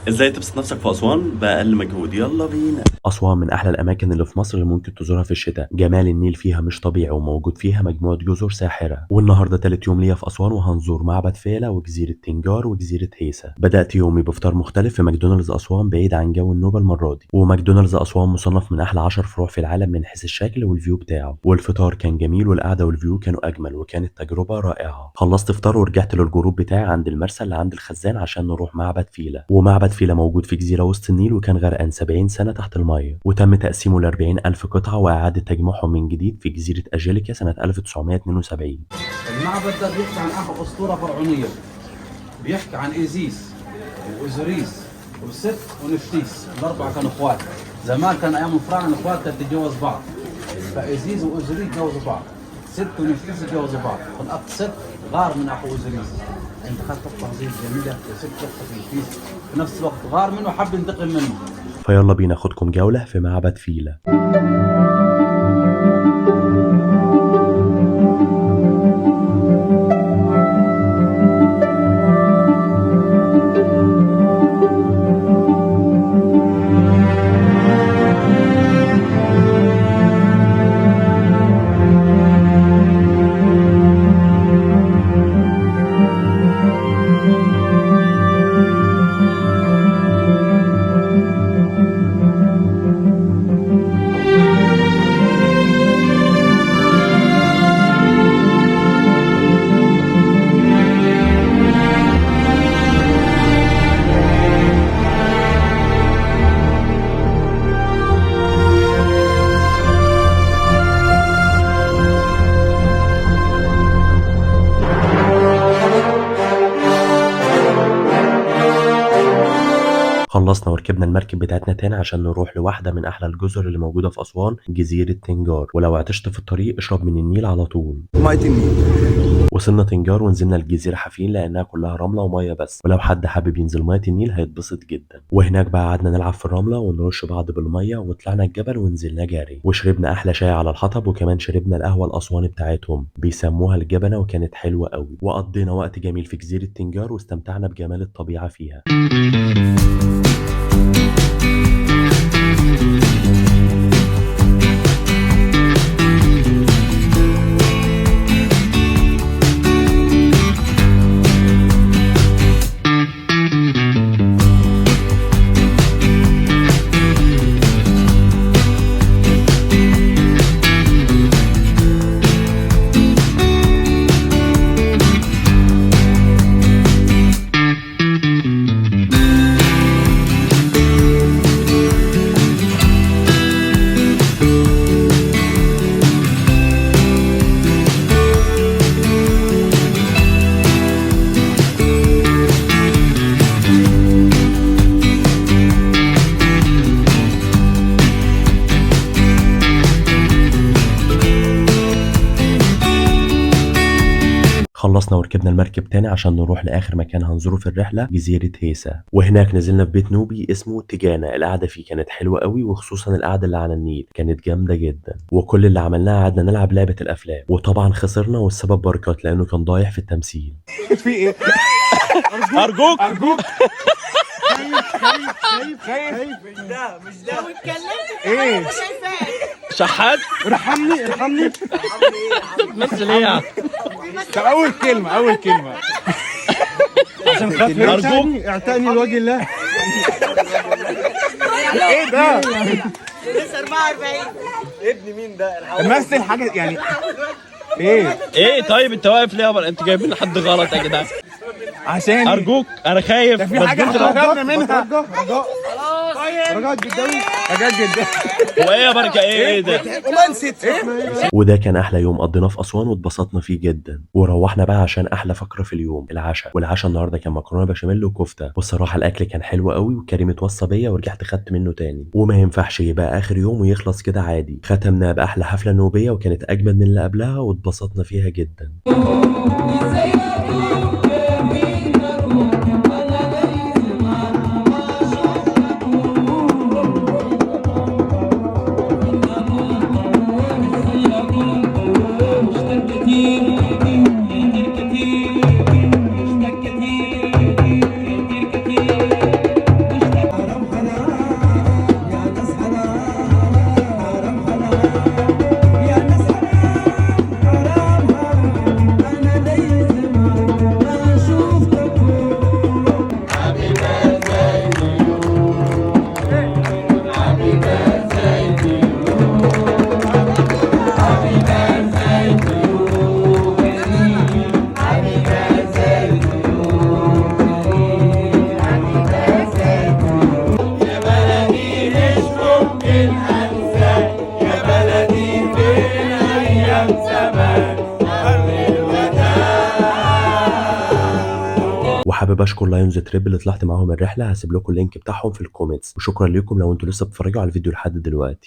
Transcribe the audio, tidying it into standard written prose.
ازاي تبسط نفسك في اسوان باقل مجهود؟ يلا بينا. اسوان من احلى الاماكن اللي في مصر اللي ممكن تزورها في الشتاء. جمال النيل فيها مش طبيعي، وموجود فيها مجموعة جزر ساحرة. والنهارده تالت يوم ليا في اسوان، وهنزور معبد فيلة وجزيرة تنجار وجزيرة هيسا. بدات يومي بفطار مختلف في ماكدونالدز اسوان، بعيد عن جو النوبة المرة دي. وماكدونالدز اسوان مصنف من احلى 10 فروع في العالم من حيث الشكل وال view بتاعه. والفطار كان جميل، والقعده وال view كانوا اجمل، وكانت تجربه رائعة. خلصت فطار ورجعت لل group بتاعي عند المرسى اللي عند الخزان عشان نروح معبد فيلة. ومعبد فيلة موجود في جزيرة وسط النيل، وكان غرقان 70 سنة تحت المية، وتم تقسيمه ل 40 ألف قطعة وإعادة تجميعهم من جديد في جزيرة أجيليكا سنة 1972. المعبد ده بيحكي عن اخر اسطورة فرعونيه، بيحكي عن ايزيس واوزوريس وست ونفتيس. الاربعة كانوا اخوات. زمان كان ايام الفراعنة الاخوات كانت تتجوز بعض، فايزيس واوزوريس تجوزوا بعض، ست ونفتيس تجوزوا بعض. فالاخ ست غار من اخو اوزوريس، انت خدت اخت عزيز جميلة وست اخت نفتيس، في نفس الوقت غار منه وحب ينتقم منه. فيلا بينا ناخدكم جولة في معبد فيلة. خلصنا وركبنا المركب بتاعتنا تاني عشان نروح لواحدة من أحلى الجزر اللي موجودة في أسوان، جزيرة تنجار. ولو عطشت في الطريق اشرب من النيل على طول. مية النيل. وصلنا تنجار ونزلنا الجزيرة حافين لأنها كلها رملة ومية بس، ولو حد حابب ينزل مية النيل هيتبسط جدا. وهناك بقى قعدنا نلعب في الرملة ونرش بعض بالمية، وطلعنا الجبل ونزلنا جري، وشربنا أحلى شاي على الحطب، وكمان شربنا القهوة الأسواني بتاعتهم بيسموها الجبنة، وكانت حلوة قوي. وقضينا وقت جميل في جزيرة تنجار واستمتعنا بجمال الطبيعة فيها. خلصنا وركبنا المركب تاني عشان نروح لآخر مكان هنزوره في الرحلة، جزيرة هيسا. وهناك نزلنا في بيت نوبي اسمه تيجانا. القعدة فيه كانت حلوة قوي، وخصوصا القعدة اللي على النيل كانت جامدة جدا. وكل اللي عملناه قعدنا نلعب لعبة الأفلام، وطبعا خسرنا، والسبب بركات لأنه كان ضايع في التمثيل. في ايه؟ ارجوك ارجوك. خايف خايف خايف. مش ده. لو اتكلمت ايه؟ انا شايفاك. شحات. ارحمني ارحمني. بتمثل ايه يا عم؟ طب اول كلمة اول كلمة. عشان خاطر ارجوك اعتقني لوجه الله. ايه ده؟ لسه 44. ابن مين ده؟ مثل حاجة يعني. ايه؟ ايه طيب انت واقف ليه يا بر؟ انتوا جايبين حد غلط يا جدعان. عشان ارجوك انا خايف. ده في حاجة خرجنا منها. رجاء الجداوي. رجاء الجداوي. هو ايه يا بركة؟ ايه ايه ده؟ والله نسيت. وده كان احلى يوم قضيناه في اسوان واتبسطنا فيه جدا. وروحنا بقى عشان احلى فقره في اليوم، العشاء. والعشاء النهارده كان مكرونه بشاميل وكفته، والصراحة الاكل كان حلو قوي، وكريم اتوصى بيا ورجعت خدت منه تاني. وما ينفعش يبقى اخر يوم ويخلص كده عادي. ختمناه باحلى حفلة نوبيه، وكانت اجمل من اللي قبلها واتبسطنا فيها جدا. كتير كتير كتير كتير. ايام زمان قبل الوداع. وحابب اشكر لايونز تريب اللي طلعت معاهم الرحلة، هسيب لكم اللينك بتاعهم في الكومنتس. وشكرا لكم لو انتوا لسه بتتفرجوا على الفيديو لحد دلوقتي.